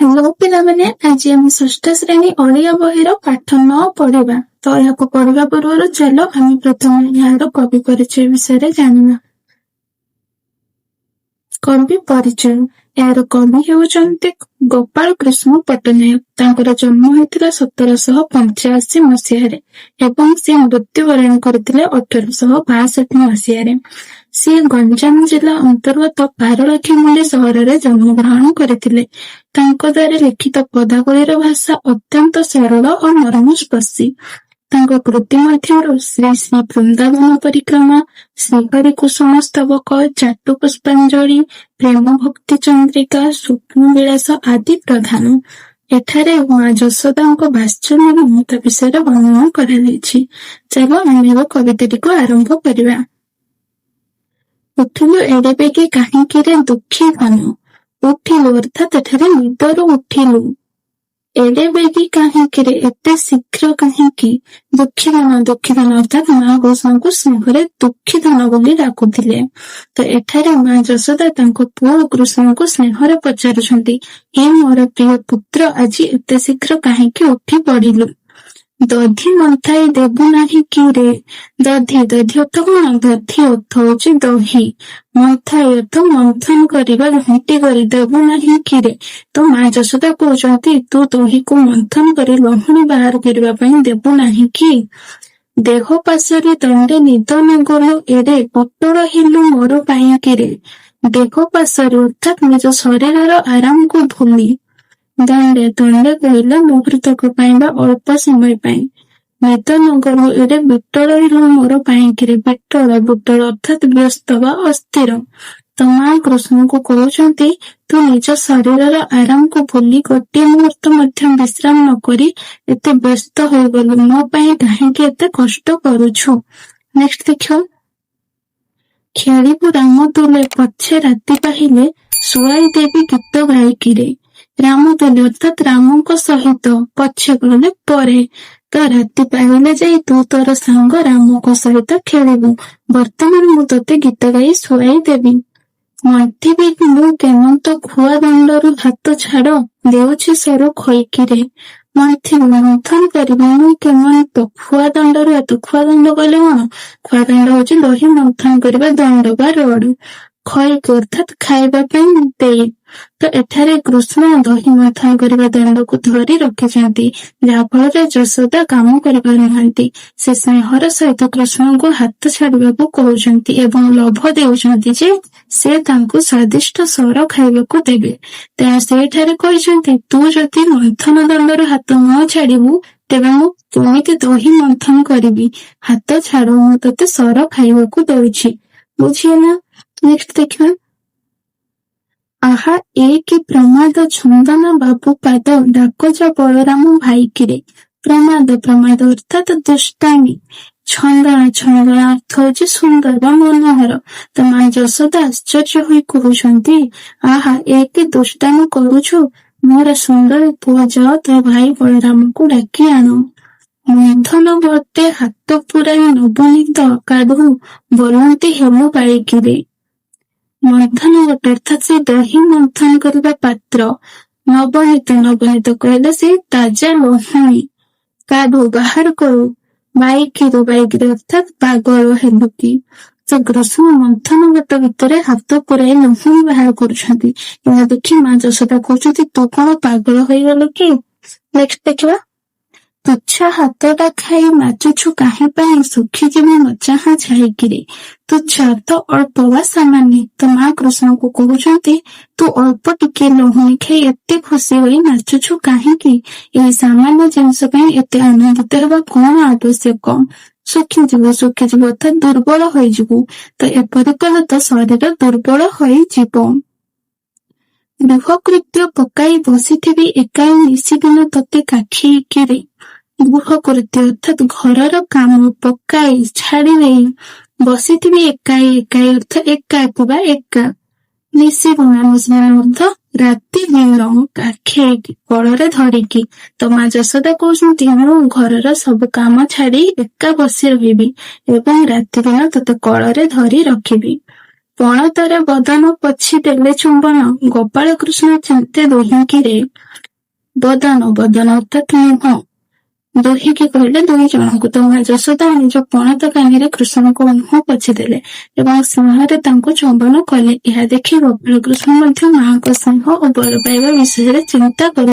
Hello ପିଲାମାନେ, ଆଜି ଆମେ ଷଷ୍ଠ ଶ୍ରେଣୀ ଓଡ଼ିଆ ବହିର ପାଠ 9 ପଢିବା। ତ ଏହାକୁ ପଢିବା ପୂର୍ବରୁ ଚାଲ ଆମେ ପ୍ରଥମେ ଏହାର କବି ପରିଚୟ ବିଷୟରେ ଜାଣିବା। କବି ପରିଚୟ: ଏହାର କବି ହେଉଛନ୍ତି ଗୋପାଳ କୃଷ୍ଣ ପଟ୍ଟନାୟକ। ତାଙ୍କର ଜନ୍ମ ହୋଇଥିଲା 1785 ମସିହାରେ ଏବଂ ସେ ମୃତ୍ୟୁବରଣ କରିଥିଲେ 1862 ମସିହାରେ। ସିଏ ଗଞ୍ଜାମ ଜିଲ୍ଲା ଅନ୍ତର୍ଗତ ପାରଳାଖେମୁଣ୍ଡି ସହରରେ ଜନ୍ମଗ୍ରହଣ କରିଥିଲେ। ତାଙ୍କ ଦ୍ୱାରା ଲିଖିତ ପଦାବଳୀର ଭାଷା ଅତ୍ୟନ୍ତ ସରଳ ଓ ମର୍ମସ୍ପର୍ଶୀ। ତାଙ୍କ କୃତି ମଧ୍ୟରୁ ଶ୍ରୀ ଶ୍ରୀ ବୃନ୍ଦାବନ ପରିକ୍ରମା, ଶ୍ରୀହରି କୁସୁମ ସ୍ତବକ, ଚାଟୁ ପୁଷ୍ପାଞ୍ଜଳି, ପ୍ରେମ ଭକ୍ତି ଚନ୍ଦ୍ରିକା, ସ୍ୱପ୍ନ ବିଳାସ ଆଦି ପ୍ରଧାନ। ଏଠାରେ ମା ଯଶୋଦାଙ୍କ ବାତ୍ସଲ୍ୟ ମମତା ବିଷୟରେ ବର୍ଣ୍ଣନା କରାଯାଇଛି। ଚାଲ ଆମେ ଏବେ କବିତାଟିକୁ ଆରମ୍ଭ କରିବା। ଉଠିଲୁ ଏଡ଼େ ବେଗି କାହିଁକିରେ ଦୁଃଖୀ ଧନ। ଉଠିଲୁ ଅର୍ଥାତ୍ ଏଠାରେ ନିଦରୁ ଉଠିଲୁ। ଏଡ଼େ ବେଗି କାହିଁକିରେ, ଏତେ ଶୀଘ୍ର କାହିଁକି? ଦୁଃଖୀ ଧନ, ଦୁଃଖୀ ଧନ ଅର୍ଥାତ୍ ମା କୃଷ୍ଣଙ୍କୁ ସ୍ନେହରେ ଦୁଃଖୀ ଧନ ବୋଲି ଡାକୁଥିଲେ। ତ ଏଠାରେ ମା ଯଶୋଦା ତାଙ୍କ ପୁଅ କୃଷ୍ଣଙ୍କୁ ସ୍ନେହରେ ପଚାରୁଛନ୍ତି, ହେ ମୋର ପ୍ରିୟ ପୁତ୍ର, ଆଜି ଏତେ ଶୀଘ୍ର କାହିଁକି ଉଠି ପଡ଼ିଲୁ? ଦଧି ମନ୍ଥାଇ ଦେବୁ ନାହିଁ କି ରେ? ଦଧି, ଦଧି ଅର୍ଥ କଣ? ଦଧି ଅର୍ଥ ହଉଛି ଦହି। ମନ୍ଥାଇ ଅର୍ଥ ମନ୍ଥନ କରିବା, ଘାଣ୍ଟି କରି। ଦେବୁ ନାହିଁ କି ରେ? ତ ମା ଯଶୋଦା କହୁଛନ୍ତି, ତୁ ଦହିକୁ ମନ୍ଥନ କରି ଲହୁଣୀ ବାହାର କରିବା ପାଇଁ ଦେବୁ ନାହିଁ କି? ଦେହ ପାଶୋରି ଦଣ୍ଡେ ନିଦ ନ ଗଲୁ ଏଡ଼େ ବିଟଳ ହେଲୁ ମୋର ପାଇଁକିରେ। ଦେହ ପାଶୋରି ଅର୍ଥାତ୍ ନିଜ ଶରୀରର ଆରାମକୁ ଭୁଲି, ଦଣ୍ଡେ, ଦଣ୍ଡେ କହିଲେ ମୁହୂର୍ତ୍ତକ ପାଇଁ ବା ଅଳ୍ପ ସମୟ ପାଇଁ, ନିଦ ନ ଗଲୁ ଏଡ଼େ ବିଟଳ ହେଲୁ ମୋର ପାଇଁକିରେ। ବିଟଳ, ବିଟଳ ଅର୍ଥାତ୍ ବ୍ୟସ୍ତ ବା ଅସ୍ଥିର। ତ ମା କୃଷ୍ଣଙ୍କୁ କହୁଛନ୍ତି, ତୁ ନିଜ ଶରୀରର ଆରାମକୁ ଭୁଲି ଗୋଟିଏ ମୁହୂର୍ତ୍ତ ମଧ୍ୟ ବିଶ୍ରାମ ନ କରି ଏତେ ବ୍ୟସ୍ତ ହୋଇଗଲୁ, ମୋ ପାଇଁ କାହିଁକି ଏତେ କଷ୍ଟ କରୁଛୁ? ନେକ୍ସଟ ଦେଖ। ଖେଳିବୁ ରାମ ତୁଲେ ପଛେ ରାତି ପାହିଲେ ଶୁଆଇ ଦେବି ଗୀତ ଗାଇକିରେ। ରାମ ତୁଲେ ଅର୍ଥାତ୍ ରାମଙ୍କ ସହିତ, ପଛେ କହିଲେ ପରେ, ତ ରାତି ପାହିଲେ ଯାଇ ତୁ ତୋର ସାଙ୍ଗ ରାମଙ୍କ ସହିତ ଖେଳିବୁ। ବର୍ତ୍ତମାନ ମୁଁ ତୋତେ ଗୀତ ଗାଇ ଶୁଆଇ ଦେବି। ମନ୍ଥିବି ମୁଁ କେମନ୍ତ ଖୁଆ ଦଣ୍ଡରୁ ହାତ ଛାଡ ଦେଉଛି ସର ଖଇକିରେ। ମନ୍ଥିବି, ମନ୍ଥନ କରିବି, ମୁଁ କେମନ୍ତ ଖୁଆ ଦଣ୍ଡରୁ ହାତ। ଖୁଆ ଦଣ୍ଡ କହିଲେ କଣ? ଖୁଆ ଦଣ୍ଡ ହଉଛି ଦହି ମନ୍ଥନ କରିବା ଦଣ୍ଡ ବା ରଡ। ଖଇକି ଅର୍ଥାତ୍ ଖାଇବା ପାଇଁ ଦେଇ। ତ ଏଠାରେ କୃଷ୍ଣ ଦହି ମନ୍ଥନ କରିବା ଦଣ୍ଡକୁ ଧରି ରଖିଛନ୍ତି, ଯାହା ଫଳରେ ଯଶୋଦା କାମ କରିପାରୁନାହାନ୍ତି। ସେ ସ୍ନେହର ସହିତ କୃଷ୍ଣଙ୍କୁ ହାତ ଛାଡିବାକୁ କହୁଛନ୍ତି ଏବଂ ଲୋଭ ଦେଉଛନ୍ତି ଯେ ସେ ତାଙ୍କୁ ସ୍ୱାଦିଷ୍ଟ ସର ଖାଇବାକୁ ଦେବେ। ତେଣୁ ସେଇଠାରେ କହିଛନ୍ତି, ତୁ ଯଦି ମନ୍ଥନ ଦଣ୍ଡରୁ ହାତ ନ ଛାଡିବୁ, ତେବେ ମୁଁ କେମିତି ଦହି ମନ୍ଥନ କରିବି? ହାତ ଛାଡ, ମୁଁ ତୋତେ ସର ଖାଇବାକୁ ଦଉଛି। ବୁଝିହେଲା? ନେକ୍ସଟ ଦେଖିବା। ଆହା, ଏ କି ପ୍ରମାଦ ଛନ୍ଦନା ବାବୁ ପାଦ ଡାକ ଯା ବଳରାମ ଭାଇକିରେ। ପ୍ରମାଦ, ପ୍ରମାଦ ଅର୍ଥାତ୍ ଦୁଷ୍ଟାମି। ଛନ୍ଦନା, ଛନ୍ଦନା ଅର୍ଥ ହଉଛି ସୁନ୍ଦର ବା ମନୋହର। ତ ମା ଯଶୋଦା ଆଶ୍ଚର୍ଯ୍ୟ ହୋଇ କହୁଛନ୍ତି, ଆହା, ଏ କି ଦୁଷ୍ଟାମି କରୁଛୁ ମୋର ସୁନ୍ଦର ପୁଅ, ଯାଅ ତୋ ଭାଇ ବଳରାମକୁ ଡାକି ଆଣ। ମନ୍ଥନ ବଟେ ହାତ ପୁରାଇ ନବନୀତ କାଢୁ ବୋଲନ୍ତି ହେଲୁ ବାଇକିରେ। ମନ୍ଥନ ବଟ ଅର୍ଥାତ୍ ସେ ଦହି ମନ୍ଥନ କରିବା ପାତ୍ର। ନବନୀତ, ନବନୀତ କହିଲେ ସେ ତାଜା ଲହୁଣୀ। କାଢୁ ବାହାର କରୁ, ବାଇକିରେ, ବାଇକିରେ ଅର୍ଥାତ୍ ପାଗଳ ହେଲୁ କି? ତ କୃଷ୍ଣ ମନ୍ଥନ ବଟ ଭିତରେ ହାତ ପୁରାଇ ଲହୁଣୀ ବାହାର କରୁଛନ୍ତି। ଏହା ଦେଖି ମା ଯଶୋଦା କହୁଛନ୍ତି, ତୁ କଣ ପାଗଳ ହୋଇଗଲୁ କି? ନେକ୍ସଟ ଦେଖିବା। ତୁଚ୍ଛା ହାତଟା ଖାଇ ନାଚୁଛୁ କାହିଁ ପାଇଁ ଶୁଖିଯିବୁ ନଚାହାଁ ଛାଇକିରେ। ତୁଚ୍ଛା ଅର୍ଥ ଅଳ୍ପ ବା ସାମାନ୍ୟ। ତ ମା କୃଷ୍ଣଙ୍କୁ କହୁଛନ୍ତି, ତୁ ଅଳ୍ପ ଟିକେ ଲହୁଣୀ ଖାଇ ଏତେ ଖୁସି ହୋଇ ନାଚୁଛୁ କାହିଁକି? ଏହି ସାମାନ୍ୟ ଜିନିଷ ପାଇଁ ଏତେ ଆନନ୍ଦିତ ହେବା କଣ ଆବଶ୍ୟକ? ଶୁଖିଯିବ, ଶୁଖିଯିବ ଅର୍ଥାତ୍ ଦୁର୍ବଳ ହୋଇଯିବୁ। ତ ଏପରି କଲେ ତ ଶରୀର ଦୁର୍ବଳ ହୋଇଯିବ। ଗୃହକୃତ୍ୟ ପକାଇ ବସିଥିବି ଏକାଇ ନିଶିଦିନ ତତେ କାଖେଇକିରେ। ଗୃହକୃତ୍ୟ ଅର୍ଥାତ୍ ଘରର କାମ, ପକାଇ ଛାଡ଼ି ଦେଇ, ବସିଥିବି ଏକାଇ, ଏକାଇ ଅର୍ଥ ଏକାକି ବା ଏକା, ନିଶିଦିନ, ନିଶିଦିନ ଅର୍ଥ ରାତି ଦିନ, କାଖେଇକି କୋଳରେ ଧରିକି। ତ ମା ଯଶୋଦା କହୁଛନ୍ତି, ମୁଁ ଘରର ସବୁ କାମ ଛାଡି ଏକା ବସି ରହିବି ଏବଂ ରାତି ଦିନ ତୋତେ କୋଳରେ ଧରି ରଖିବି। ପଣତରେ ବଦନ ପୋଛି ଦେଲେ ଚୁମ୍ବନ, ଗୋପାଳ କୃଷ୍ଣ ଚିନ୍ତେ ଦୁହିଁକିରେ। ବଦନ, ବଦନ ଅର୍ଥାତ୍ ମୁହଁ। ଦୁହିଁକି କହିଲେ ଦୁଇ ଜଣଙ୍କୁ। ତ ମା ଯଶୋଦା ନିଜ ପଣତ କାନିରେ କୃଷ୍ଣଙ୍କ ମୁହଁ ପୋଛିଦେଲେ ଏବଂ ସ୍ନେହରେ ତାଙ୍କୁ ଚୁମ୍ବନ କଲେ। ଏହା ଦେଖି ଗୋପାଳ କୃଷ୍ଣ ମଧ୍ୟ ମାଙ୍କ ସ୍ନେହ ଓ ଭଲ ପାଇବା ବିଷୟରେ ଚିନ୍ତା କରୁ